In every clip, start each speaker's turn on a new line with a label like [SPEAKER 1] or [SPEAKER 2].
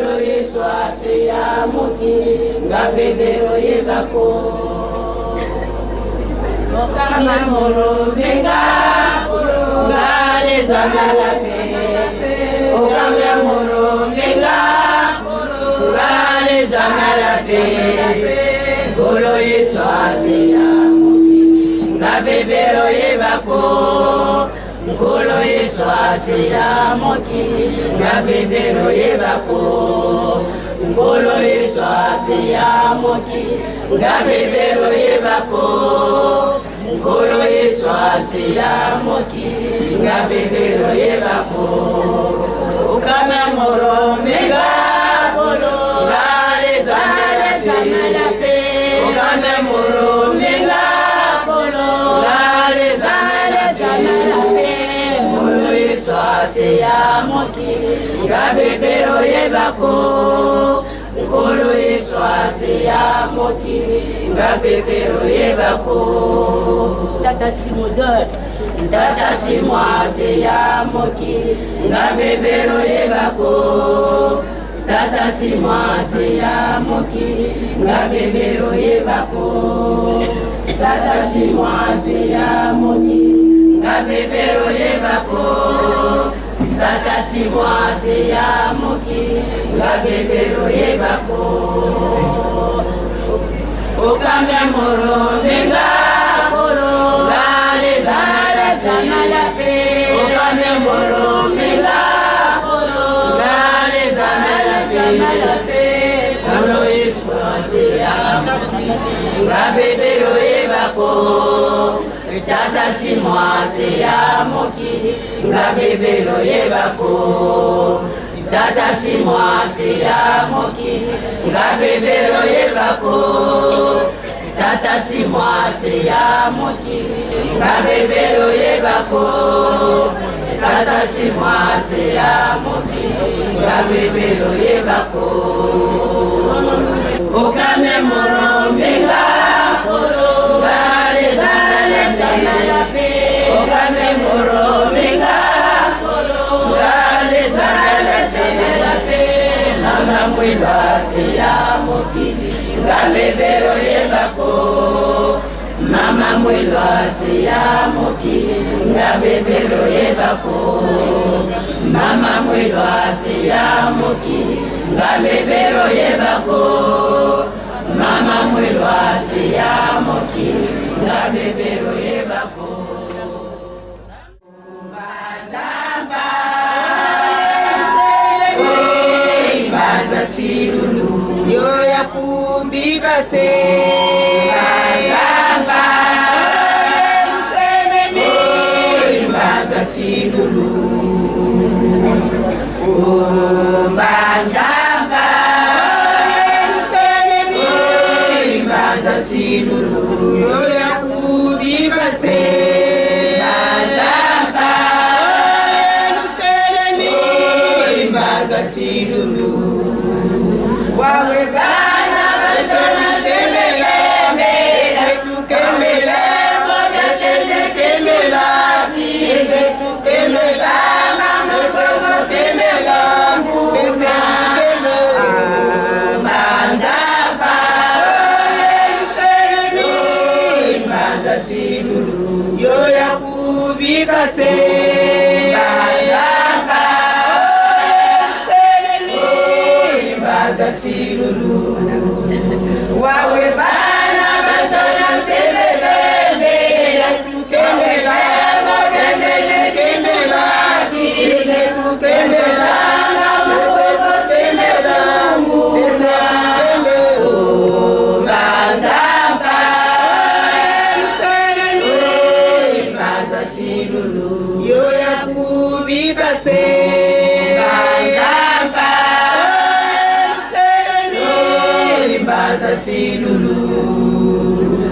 [SPEAKER 1] Nkolo Yesu aseya mokili nga bebero yebako Mokama moro menga nga lezamala pe Okambya moro menga nga lezamala pe Nkolo Yesu aseya mokili nga bebero yebako Nkolo Yesu aseya mokili nga bebero yebako Nkolo Yesu aseya mokili nga bebero yebako Nkolo Yesu aseya mokili nga bebero yebako Okama moro menga nga lezamela pe Okama moro menga nga lezamela pe Nkolo Yesu aseya mokili nga bebero yebako Nkolo Yesu aseya mokili nga bebero yebako
[SPEAKER 2] Tata Simodor
[SPEAKER 1] Tata Simo aseya mokili nga bebero yebako Tata Simo aseya mokili nga bebero yebako Tata Simo aseya mokili nga bebero yebako Tata Simo aseya mokili nga bebero yebako Okambya moro menga nga lezamala pe Okambya moro menga nga lezamala pe Nkolo Yesu aseya nga bebero yebako Tata Simo aseya mokili nga bebero yebako Tata Simo aseya mokili nga bebero yebako Tata Simo aseya mokili nga bebero yebako Tata Simo aseya mokili nga bebero yebako Okame moro menga nga lezamala pe Okame moro menga nga lezamala pe Mama mwindo aseya mokili nga bebero yebako Mama mwindo aseya mokili nga bebero yebako Mama mwindo aseya mokili nga bebero yebako Mama mwindo aseya mokili nga bebero yebako Banzamba Banza silulu
[SPEAKER 3] Yo ya kumbika se
[SPEAKER 1] Banzamba
[SPEAKER 3] Yerusalemi
[SPEAKER 1] Banza silulu Banzamba
[SPEAKER 3] Yerusalemi
[SPEAKER 1] Banza silulu
[SPEAKER 3] Yo ya kumbika se
[SPEAKER 1] Banzamba
[SPEAKER 3] Yerusalemi
[SPEAKER 1] Banza silulu
[SPEAKER 3] Wawe
[SPEAKER 1] Bana basona
[SPEAKER 3] Kemela Ezetu kemela Ezetu kemela Ezetu kemela Ezetu kemela Ezetu kemela
[SPEAKER 1] Banzamba
[SPEAKER 3] Yerusalemi
[SPEAKER 1] Banza silulu
[SPEAKER 3] Yo ya kubika se
[SPEAKER 1] Banzamba
[SPEAKER 3] Yerusalemi
[SPEAKER 1] Banza silulu
[SPEAKER 3] Wawe
[SPEAKER 1] Bana basona sebebebe
[SPEAKER 3] Ezetu kemela Ezetu kemela Ezetu kemela Ezetu kemela Ezetu kemela
[SPEAKER 1] Banzamba
[SPEAKER 3] Yerusalemi
[SPEAKER 1] Banza silulu
[SPEAKER 3] Yo ya kubika se
[SPEAKER 1] Banzamba
[SPEAKER 3] Yerusalemi
[SPEAKER 1] Banza silulu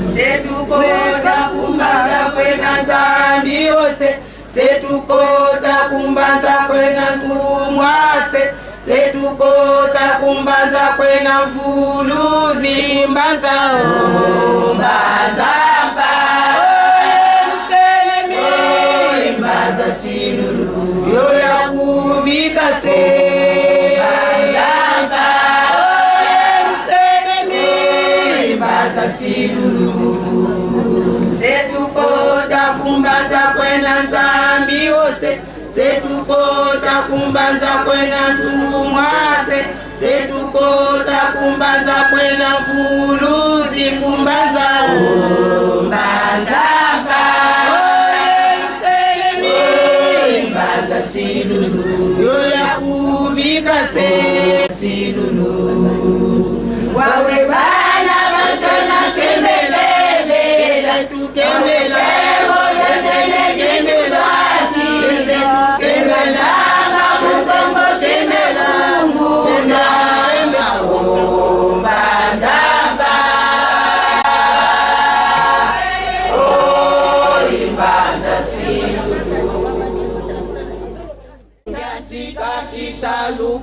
[SPEAKER 3] Setukota kumbanza kwena nzambi yose setukota kumbanza kwena ntumwase setukota kumbanza kwena mfuluzi mbanza
[SPEAKER 1] Banzamba
[SPEAKER 3] Yerusalemi
[SPEAKER 1] Banza silulu
[SPEAKER 3] yo ya kubika se
[SPEAKER 1] Banzamba
[SPEAKER 3] Silulu setukota kumbanza kwena Nzambi ose setukota kumbanza kwena Ntumwase setukota kumbanza kwena Mfuluzi kumbanza mbanzamba Yerusalemi mbanza Silulu yoyakubika se Silulu wawe bana bashona sembebebe setukembela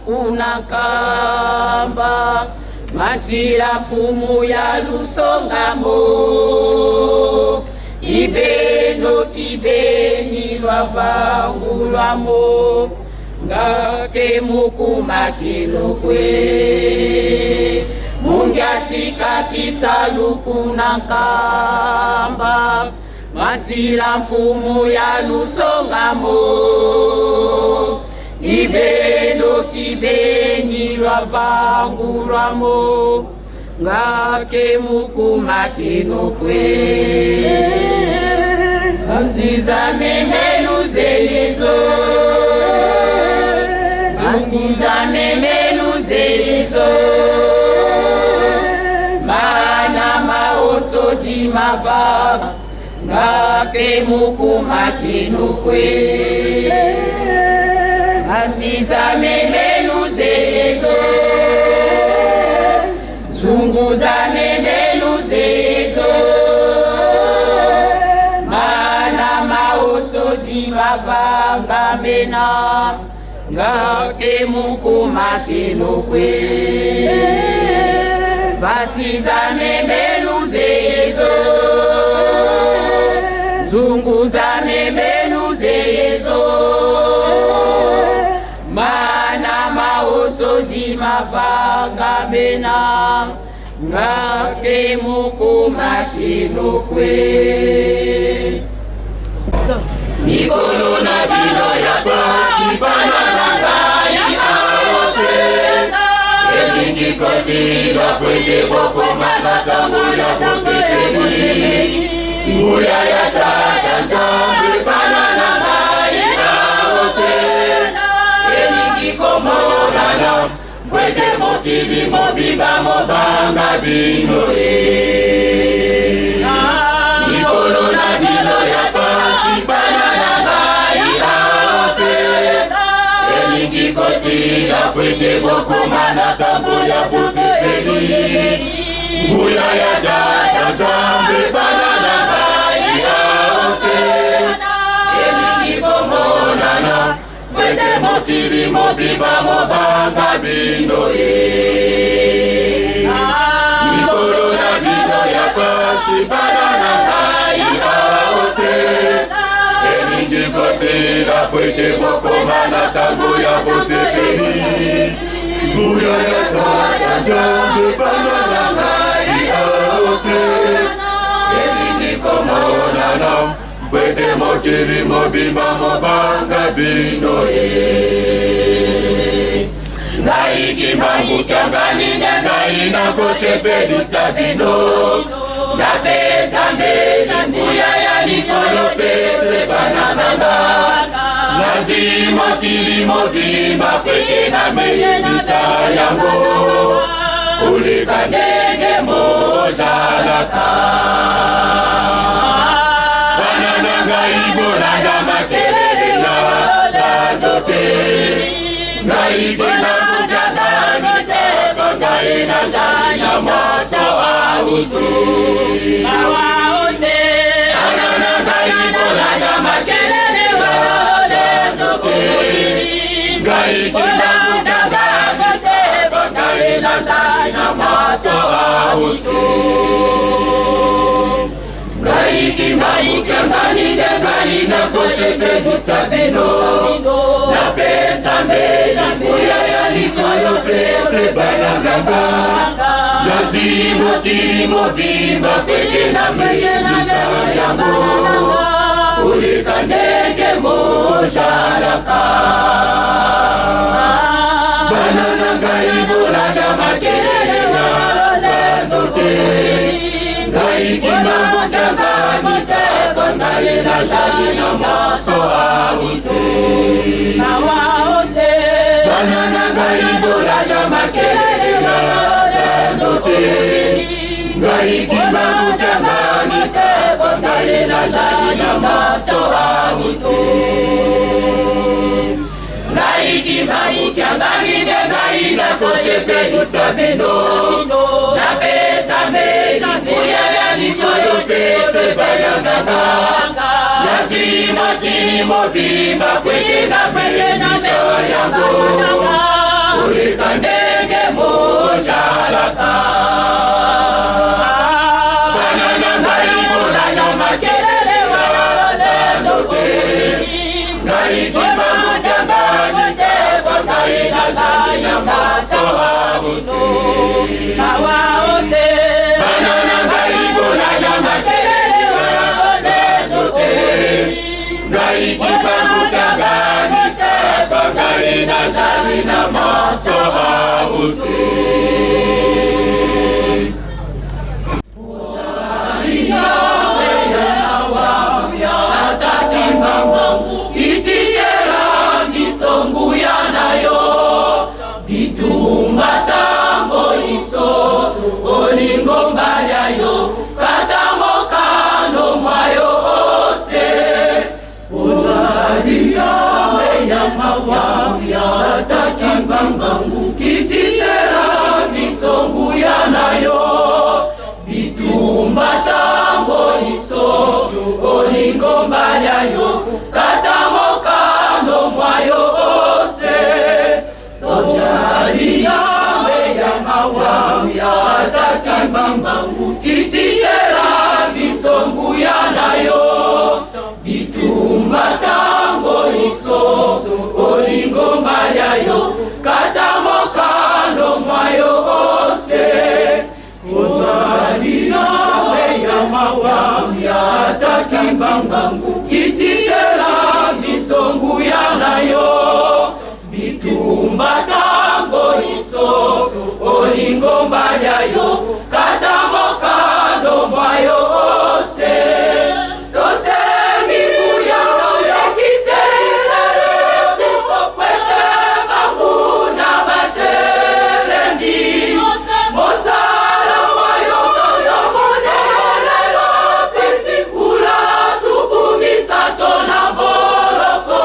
[SPEAKER 3] Kuna kamba matila mfumu ya lusongamo ibeno kibeni lwavangulwamo ngake mukumakilokwe mungiatika kisalu kuna nkamba matila mfumu ya lusongamo ibeno kibeni lwavangulwamo ngake mukumakinokwe nziza memenu zelizo nziza memenu zelizo mana maotso dimava ngake mukumakinokwe asiza memenu zezo zunguza memenu zezo mana maotso dimavanga mena ngake mukumakinokwe basiza memenu zezo zunguza memenu zezo mana maotso dimavanga mena ngake mukumakinokwe mikolo na bino ya pasi bana na ngai aose elingi kosila pwete bokoma na ntango ya bosepeli nguya ya Tata Nzambe bana na ngai aose elingi komonana pwete mokili mobimba mobanga bino e mikolo na bino ya pasi bana na ngai aose elingi kosila pwete bokoma na ntango ya bosepeli nguya ya Tata Nzambe bana na ngai aose elingi komonana pwete mokili mobimba mobanga bino e mikolo na bino ya pasi bana na ngai aose elingi kosila pwete bokoma na ntango ya bosepeli nguya ya Tata Nzambe bana na ngai aose elingi komonana pwete mokili mobimba mobanga bino e ngai Kimbangu Kiangani nde ngai nakosepelisa bino napesa mbeli nguya ya likolo pese bana na nga nazwi mokili mobimba pwete nameyebisa yango koleka ndenge mozalaka bana na ngai bolanda makelele ya zando te ngai Kimbangu Kiangani kaka ngai nazali na maso ausu bana na ngai bolanda makelele ya zando te ngai Kimbangu Kiangani kaka ngai nazali na maso ausu ngai Kimbangu Kiangani nde ngai nakosepelisa bino napesa mbeli nguya ya likolo pese bana na nga Nazwi mokili mobimba pete na melisa yango koleka ndenge mojalaka. Bana na ngai bolanda makelele na zando te, ngai kimamutangani kaka ngai nazali na maso abuse. Bana na ngai bolanda makelele na zando te, ngai kimamutangani kaka ngai nazali na maso abuse. Ngai kimamutangani nde ngai nakosepelisa bino, napesa meli nguya ya likolo pese bana nanga. Nazwi mokili mobimba pwete na melisa yango koleka ndenge mojalaka. Bana na ngai bolanda makelele ya zando te, ngai kimamutangani te, ngai nazali na maso abuse. Bana na ngai bolanda makelele ya zando te, ngai kimamutangani te, ngai nazali na maso abuse. Kitisela biso nguya na yo, bitumba tango iso olingomba lya yo, kata mokano mwa yo ose. Ozali Nzambe ya mawa, Tata Kimbangu, kitisela biso nguya na yo, bitumba tango iso olingomba lya yo, kata mokano mwa yo ose. Tozali Nzambe ya mawa, Tata Kimbangu, kitisela biso nguya na yo, bitumba tango iso olingomba lya yo, kata mokano mwa yo ose. Ozali Nzambe ya mawa, Tata Kimbangu, kitisela biso nguya na yo, bitumba tango iso olingomba lya yo, kata mokano mwa yo ose. Tosengi nguya ya kitelele pwete banguna batelemi, mosala mwa yo tomonelelo sesikula 300 na boloko,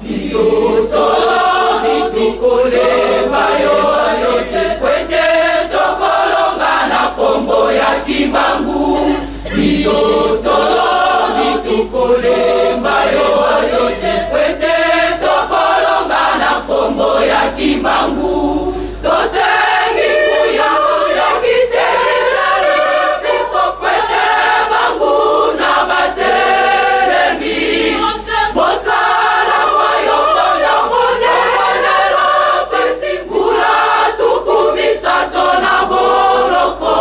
[SPEAKER 3] biso solo mitukolemba yo te, pwete tokolonga na kombo ya Kimbangu. Biso solo mitukolemba yo te, pwete tokolonga na kombo ya Kimbangu. Tosengi nguya ya kitelele pwete banguna batelemi, mosala mwa yo tomonelelo sesikula 300 na boloko,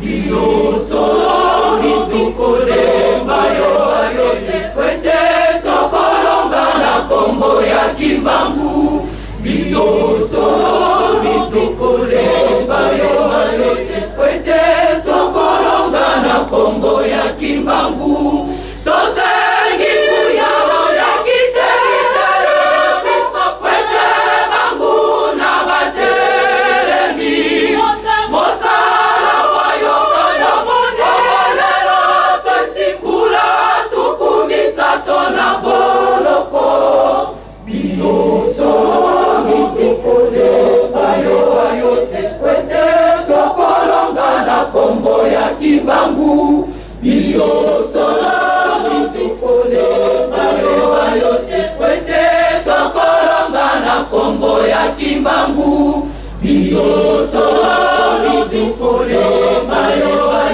[SPEAKER 3] biso solo mitukolemba yo te, pwete tokolonga na kombo ya Kimbangu. Biso solo mitukolemba yo te, pwete tokolonga na kombo ya Kimbangu. Tosengi nguya ya kitelele pwete banguna batelemi, mosala mwa yo tomonelelo sesikula 300 na boloko, biso solo mitukolemba yo te, pwete tokolonga na kombo ya Kimbangu. Biso solo mitukolemba yo te, pwete tokolonga na kombo ya Kimbangu. Biso solo mitukolemba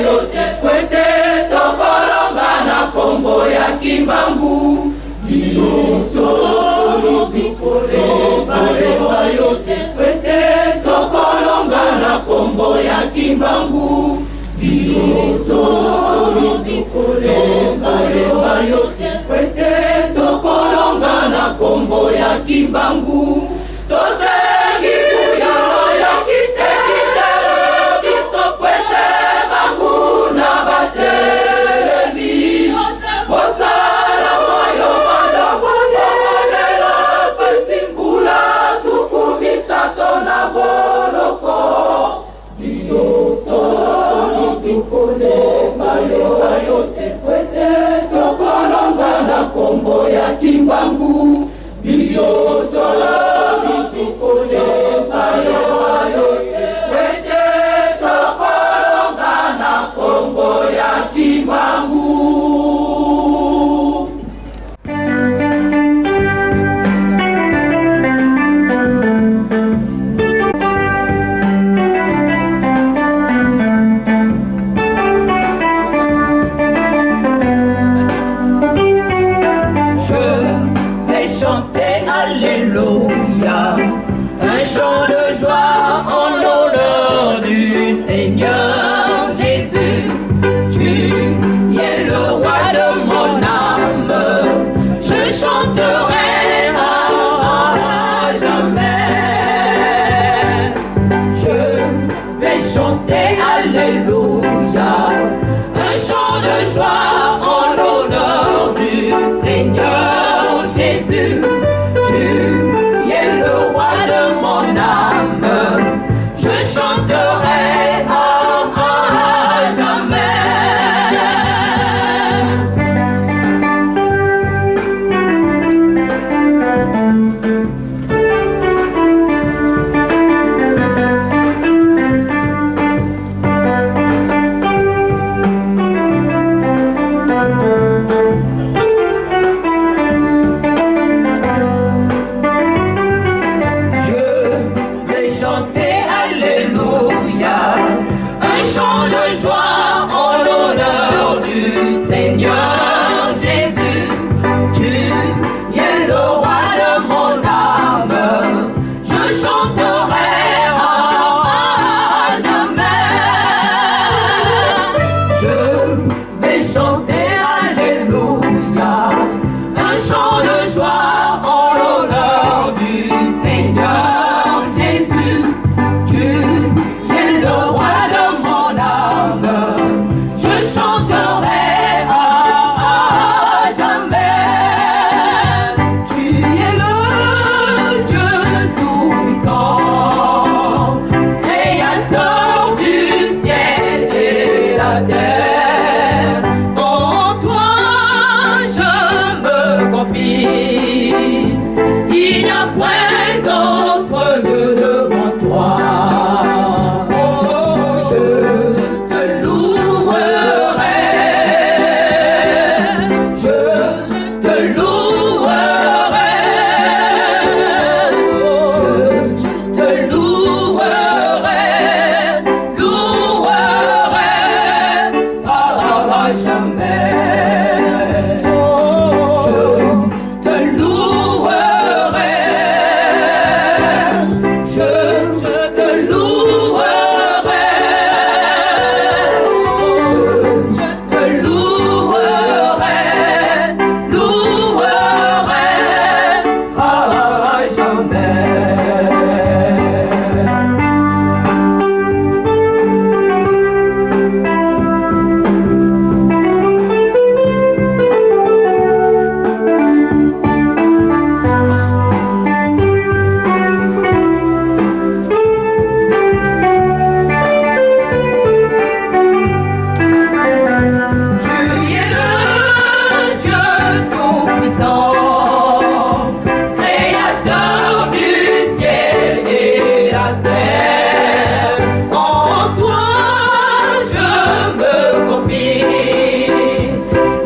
[SPEAKER 3] yo te, pwete tokolonga na kombo ya Kimbangu. Biso solo mitukolemba yo te, pwete tokolonga na kombo. Kimbangu, biso solo tokolemba yo te, po ete tokolonga na kombo ya Kimbangu. Tosengi kuya ya ekitelo biso, po ete banguna batelemi. Bosala moyo malamu, sesi mbula 30 na boloko. Biso solo tokolemba yo te, po ete tokolonga na kombo ya Kimbangu. Biso solo tokolemba yo te, po ete tokolonga na kombo ya Kimbangu.
[SPEAKER 4] Je vais chanter Alléluia, un chant de joie en l'honneur du Seigneur Jésus. Tu es le roi de mon âme, je chanterai à jamais. Je vais chanter Alléluia, un chant de joie en l'honneur du Seigneur Jésus. Tu es le roi de mon âme, je chanterai à jamais. Je vais chanter Alléluia, un chant de joie en l'honneur du Seigneur Jésus. Tu es le roi de mon âme, je chanterai à jamais. Je vais chanter Alléluia, un chant de joie en l'honneur du Seigneur Jésus. Tu es le roi de mon âme, je chanterai à jamais. Tu es le Dieu tout-puissant, créateur du ciel et la terre. En toi je me confie, il n'y a point d'autre Dieu devant toi. Oh, je te louerai, je te louerai, je te louerai, louerai à jamais. Je te louerai, je te louerai, je te louerai, louerai à jamais. Tu es le Dieu tout-puissant, créateur du ciel et la terre. En toi je me confie,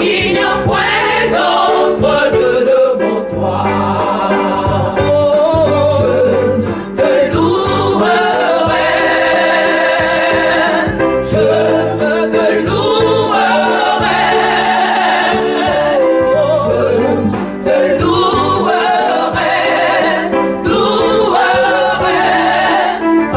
[SPEAKER 4] il n'y a point d'autre Dieu devant toi. Je te louerai, je te louerai, je te louerai, louerai à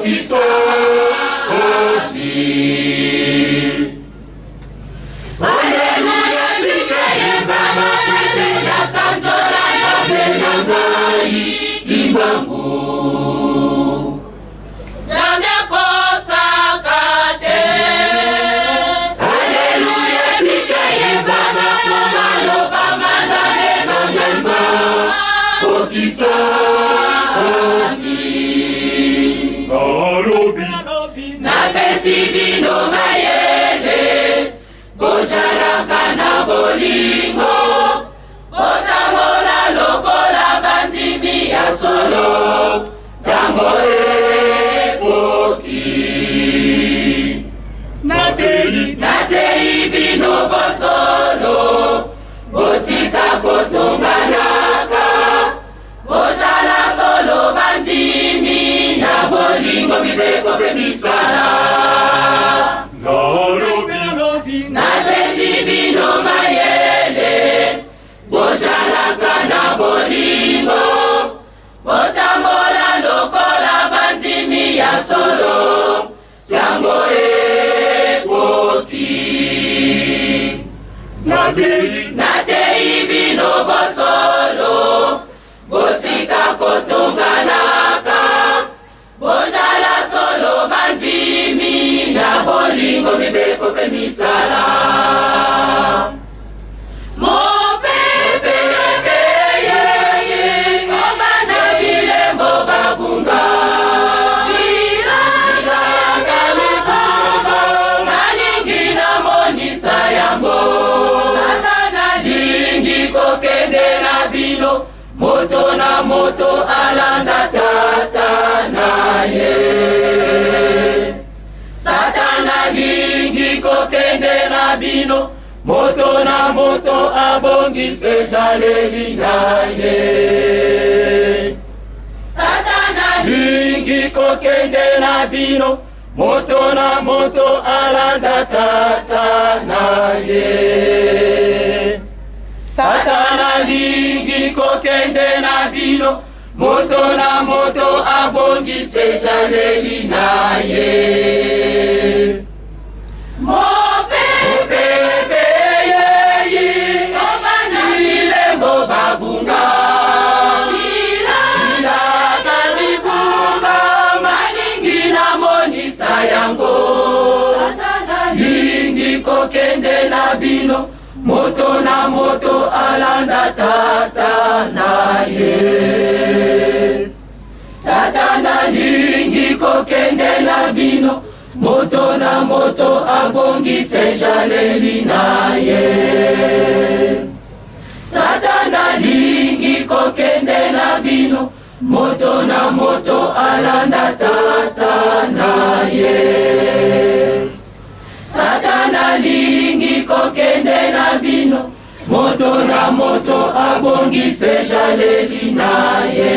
[SPEAKER 3] kokisa Aleluya, tika yembana ete nasanzola Nzambe na ngai Kimbangu. Nzambe akosaka te. Aleluya, tika yembana mpo maloba ma Nzambe na kokisa.
[SPEAKER 5] Nalobi.
[SPEAKER 3] Napesi bino mayele, bojalaka na bolingo, botambola lokola bandimi ya solo, ntango ekoki.
[SPEAKER 5] Natei.
[SPEAKER 3] Natei bino bosolo, botika kotonganaka, bozala solo bandimi na bolingo, mibeko mpe misala.
[SPEAKER 5] Nalobi.
[SPEAKER 3] Napesi bino mayele, bojalaka na bolingo, botambola lokola bandimi ya solo, yango ekoki.
[SPEAKER 5] Natei.
[SPEAKER 3] Natei bino bosolo, botika kotonganaka, bozala solo bandimi na bolingo, mibeko mpe misala. Mopepe yeye obana bilembo babunga, bilaka mibunga, nalingi namonisa yango. Satana lingi kokende na bino, moto na moto alanda tata na ye. Satana lingi kokende na bino, moto na moto abongise jaleli na ye. Satana lingi kokende na bino, moto na moto alanda tata na ye. Satana lingi kokende na bino, moto na moto abongise jaleli na ye. Mopepe yeyi bilembo babunga, bilaka mibunga, malingi namonisa yango. Lingi kokende na bino, moto na moto alanda tata na ye. Satana lingi kokende na bino, moto na moto abongise jaleli na ye. Satana lingi kokende na bino, moto na moto alanda tata na ye. Satana lingi kokende na bino, moto na moto abongise jaleli na ye.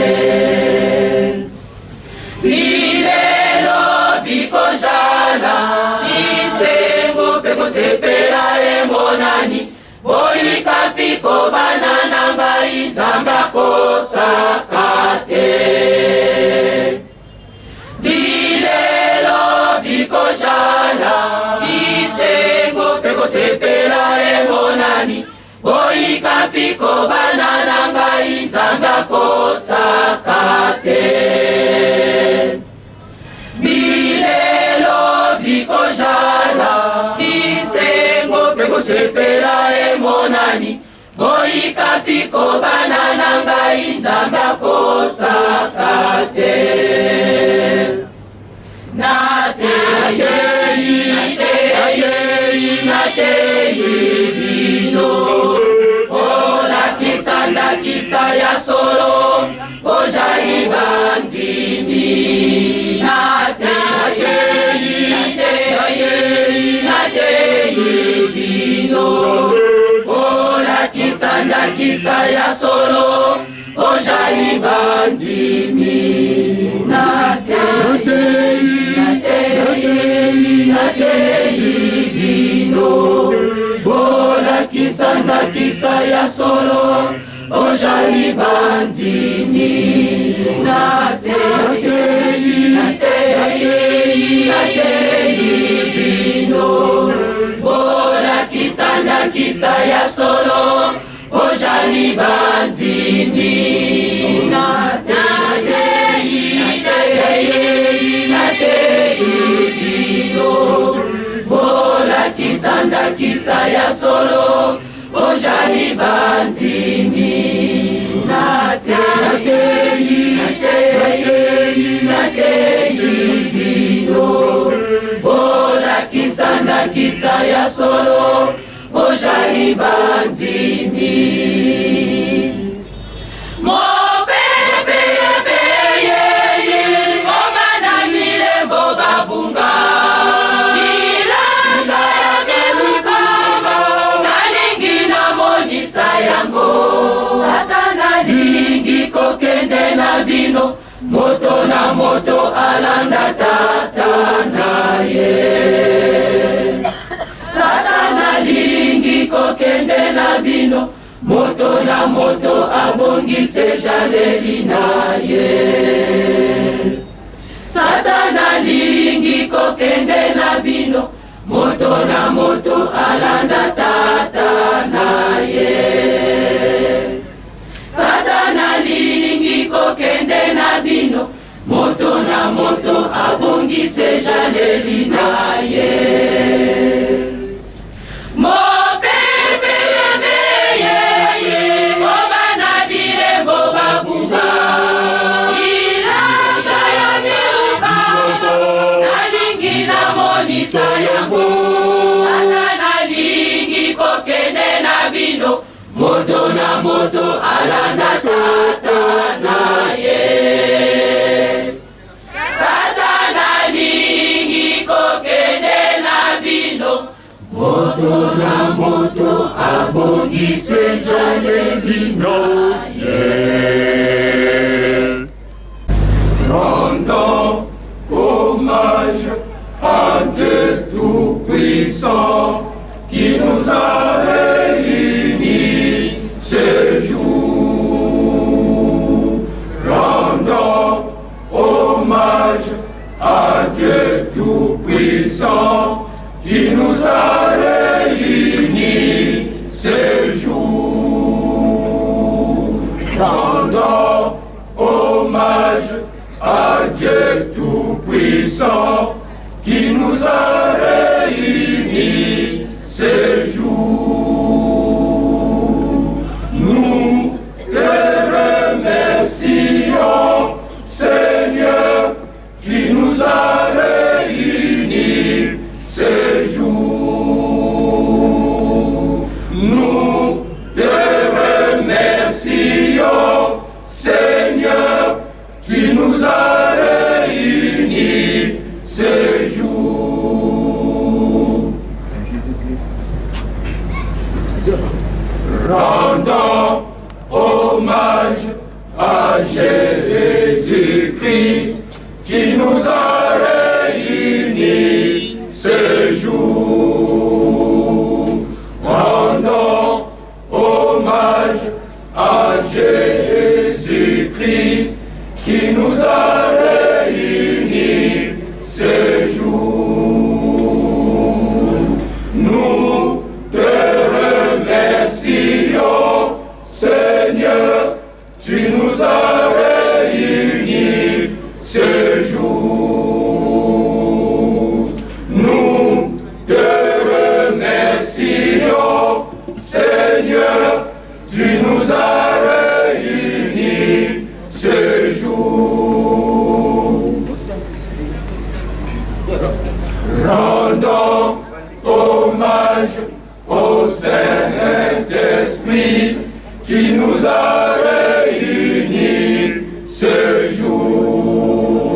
[SPEAKER 3] Bilelo bikozala, bisengo mpe kosepela emonani, boyika mpiko bana na ngai, Nzambe akosaka te. Bilelo bikozala, bisengo mpe kosepela emonani, boyika mpiko bana na ngai, Nzambe akosaka te. Bilelo bikozala, bisengo mpe kosepela emonani, boyika mpiko bana na ngai, Nzambe akosaka te. Natei, natei, natei bino, olakisa ndakisa ya solo, ozali bandimi. Natei, natei, natei bino, olakisa ndakisa ya solo, ozali bandimi. Natei, natei, natei bino, bolakisa ndakisa ya solo, ozali bandimi. Natei, natei, ndakisa ya solo, bojali bandimi. Nateyi, nateyi, nateyi bino, bolakisa ndakisa ya solo, bojali bandimi. Nateyi, nateyi, nateyi bino, bolakisa ndakisa ya solo, bojali bandimi. Mopepe yeye, obana milembo babunga, bilanga ya kelukama, nalingi namonisa yango. Satana alingi kokende na bino, moto na moto alanda tata na ye. Satana alingi kokende na bino, moto na moto abongise jaleli na ye. Satana alingi kokende na bino, moto na moto alanda tata na ye. Satana alingi kokende na bino, moto na moto abongise jaleli na ye. Mopepe yeye, obana bilembo babunga, bilanga ya miluka, nalingi namonisa yango. Satana alingi kokende na bino, moto na moto alanda tata na ye. Satana alingi kokende na bino, moto na moto abongise jaleli na ye.
[SPEAKER 5] Rendons hommage à Dieu Tout-Puissant qui nous a réunis ce jour. Rendons hommage à Dieu Tout-Puissant qui nous a réunis ce jour. Rendons hommage à Dieu Tout-Puissant qui nous a réunis ce jour. Nous te remercions, Seigneur, qui nous a réunis ce jour. Nous te remercions, Seigneur, tu nous as réunis ce jour. Rendons hommage à Jésus-Christ qui nous a réunis ce jour. Rendons hommage à Jésus-Christ qui nous a réunis ce jour. Nous te remercions, Seigneur, tu nous as réunis ce jour. Nous te remercions, Seigneur, tu nous as réunis ce jour. Rendons hommage au Saint-Esprit qui nous a réunis ce jour.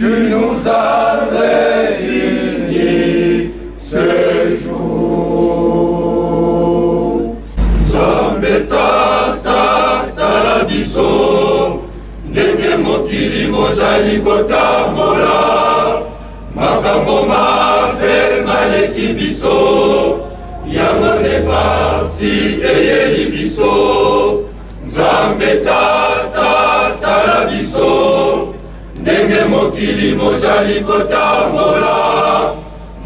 [SPEAKER 5] tu nous as réunis ce jour. Nzambe Tata, tala biso ndenge mokili mozali kotambola, makambo mabe maleki biso, yango nde pasi eyeli biso. Nzambe Tata, tala biso ndenge mokili mozali kotambola,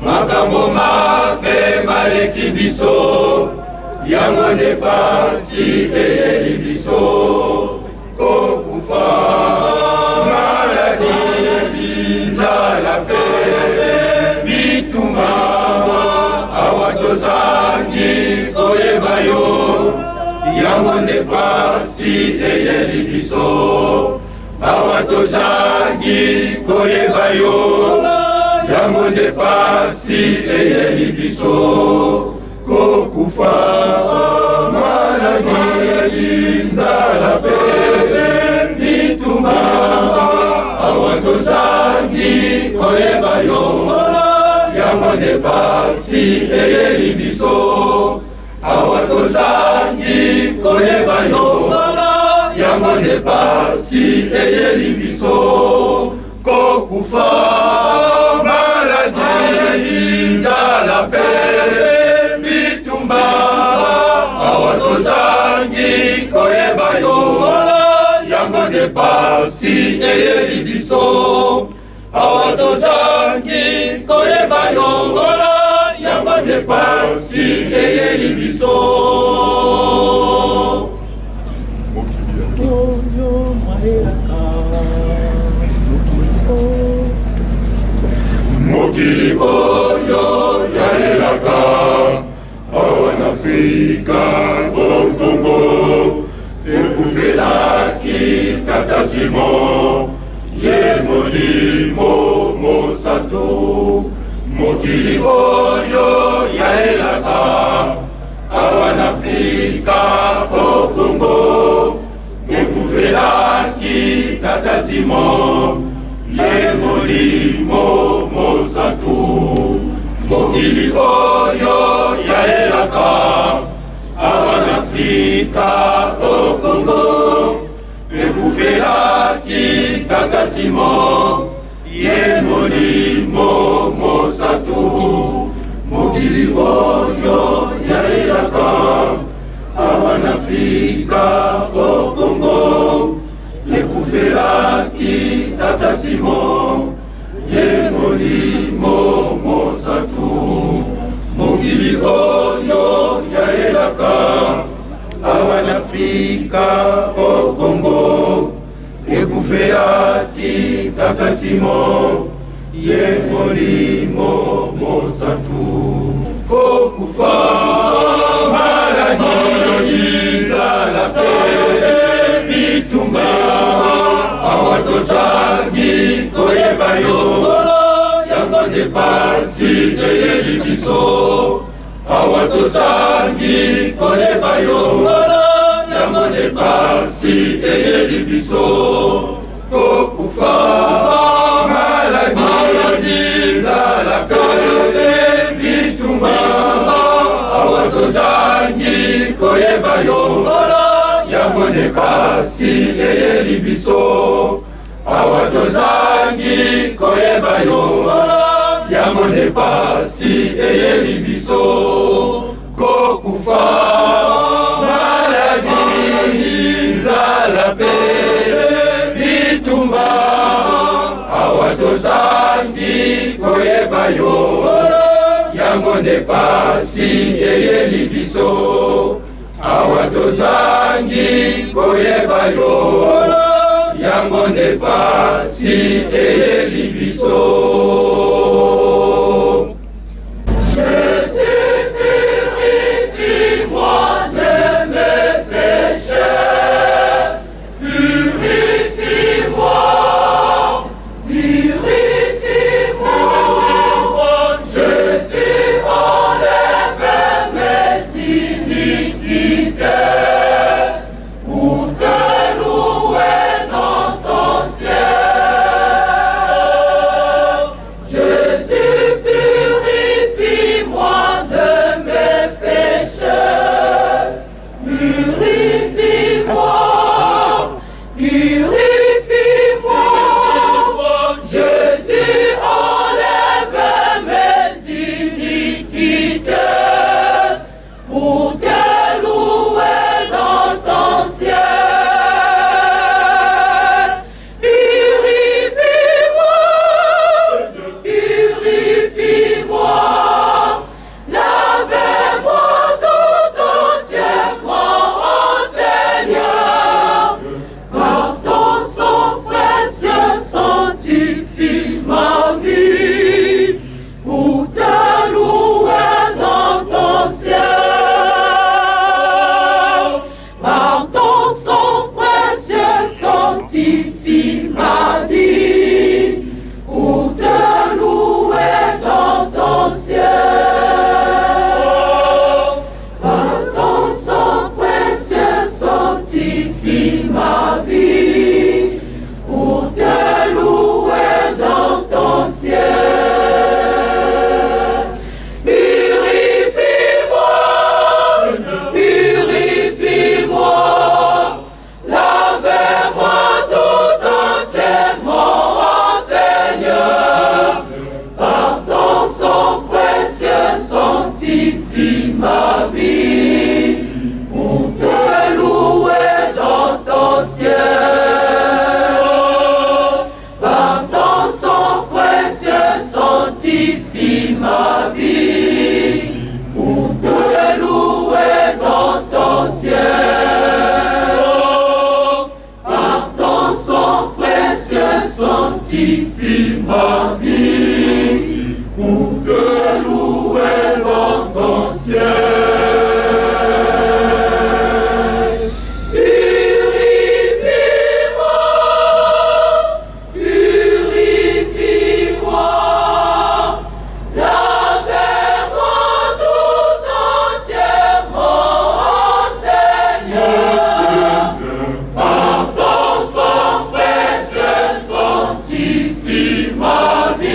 [SPEAKER 5] makambo mabe maleki biso, yango nde pasi eyeli biso. Kokufa, maladie, nzala mpe bitumba, awa tozangi koyeba yo, yango nde pasi eyeli biso. Awa tozangi koyeba yo, yango nde pasi eyeli biso. Kokufa, maladie, nzala mpe bitumba, awa tozangi koyeba yo, yango nde pasi eyeli biso. Awa tozangi koyeba yo, yango nde pasi eyeli biso. Kokufa, maladie, nzala mpe bitumba, awa tozangi koyeba yo, yango nde pasi eyeli biso. Awa tozangi koyeba yo, yango nde pasi eyeli biso.
[SPEAKER 2] Oyo mayelaka
[SPEAKER 5] Mokili oyo ya elaka, awa na Afrika o Kongo, ekufelaki tata Simon, ye Molimo Mosantu. Mokili oyo ya elaka, awa na Afrika o Kongo, ekufelaki tata Simon, ye Molimo Mosantu. Mokili oyo ya elaka, awa na Afrika o Kongo, ekufelaki tata Simon, ye Molimo Mosantu. Mokili oyo ya elaka, awa na Afrika o Kongo, ekufelaki tata Simon, ye Molimo Mosantu. Mokili oyo ya elaka, awa na Afrika o Kongo, ekufelaki tata Simon, ye Molimo Mosantu. Kokufa, maladie, nzala mpe bitumba, awa tozangi koyeba yo, yango nde pasi eyeli biso. Awa tozangi koyeba yo, yango nde pasi eyeli biso. Kokufa, maladie, nzala mpe bitumba, awa tozangi koyeba yo, yango nde pasi eyeli biso. Awa tozangi koyeba yo, yango nde pasi eyeli biso. Kokufa, maladie, nzala mpe bitumba, awa tozangi koyeba yo, yango nde pasi eyeli biso. Awa tozangi koyeba yo, yango nde pasi eyeli biso.
[SPEAKER 4] Jésus, purifie-moi de mes péchés. Purifie-moi, purifie-moi. Jésus, enlève mes iniquités pour te louer dans ton ciel. Sanctifie ma vie pour te louer dans ton ciel. Purifie-moi, purifie-moi, lave-moi tout entièrement, Seigneur. Par ton sang précieux, sanctifie ma vie.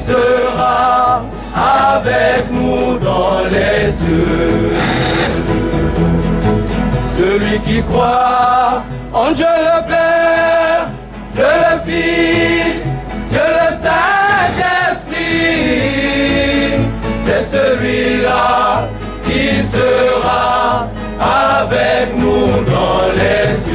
[SPEAKER 4] sera avec nous dans les cieux. Celui qui croit en Dieu le Père, Dieu le Fils, Dieu le Saint-Esprit, c'est celui-là qui sera avec nous dans les cieux.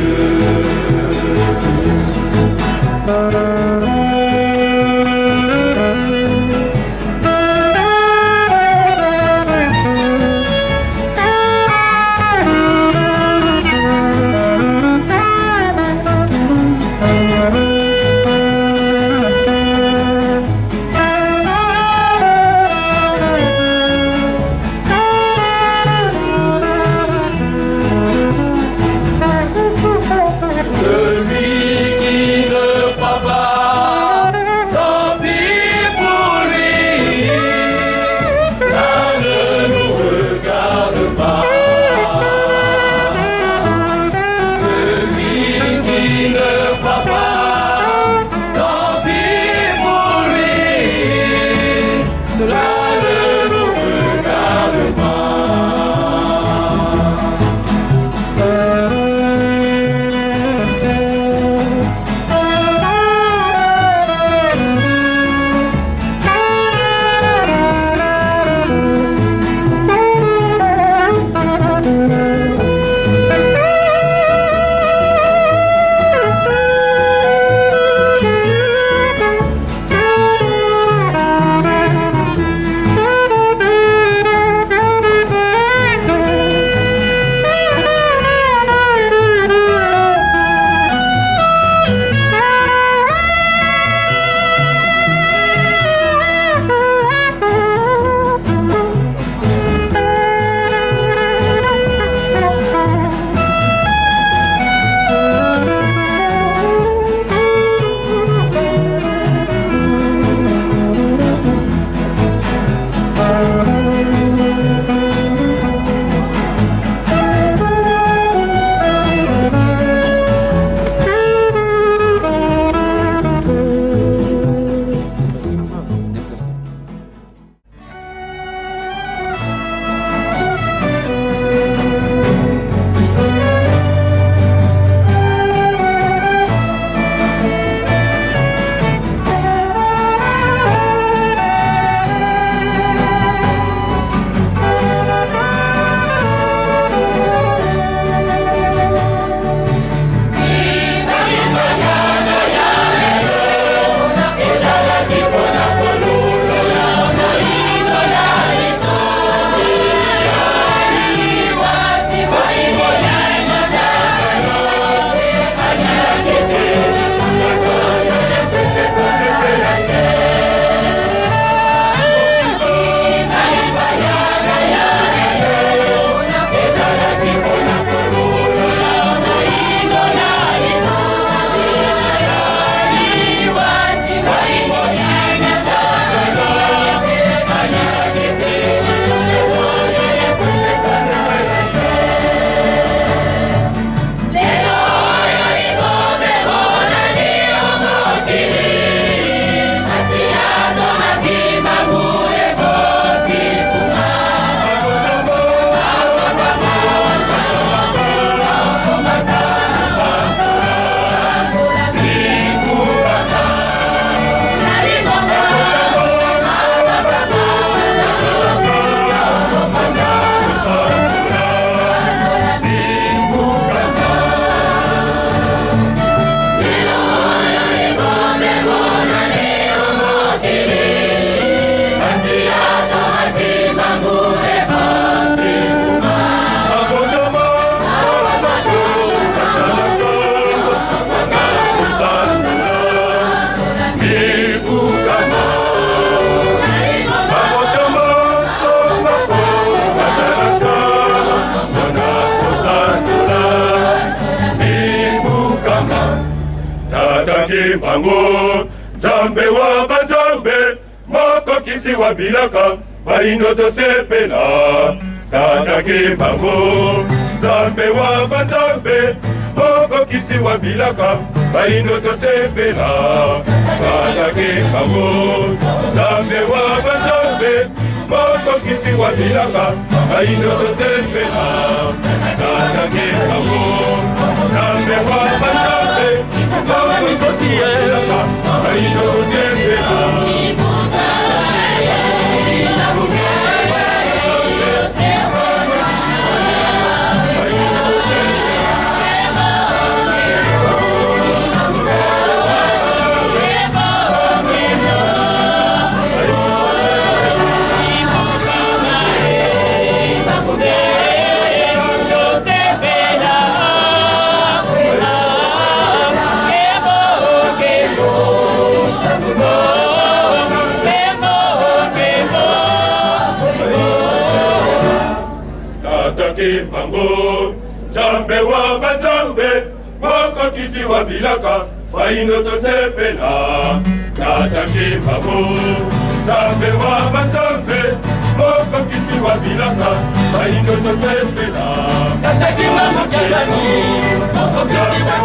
[SPEAKER 4] Celui qui ne croit pas, tant pis pour lui, ça ne nous regarde pas. Celui qui ne croit pas, tant pis pour lui, ça ne nous regarde pas. Tata Kimbangu, Nzambe wa banzambe, mokokisi wa bilaka, baino tosepela. Tata Kimbangu, Nzambe wa banzambe, mokokisi wa bilaka.
[SPEAKER 5] Baindo tosepela, Tata Kimbangu, Nzambe wa banzambe, mokokisi wa bilaka. Baindo tosepela, Tata Kimbangu, Nzambe wa banzambe, mokokisi wa bilaka. Baindo tosepela. Tata Kimbangu, Nzambe wa banzambe, mokokisi wa bilaka, baindo tosepela. Tata Kimbangu, Nzambe wa banzambe, mokokisi wa bilaka, baindo tosepela.
[SPEAKER 3] Tata Kimbangu Kiangani, mokokisi wa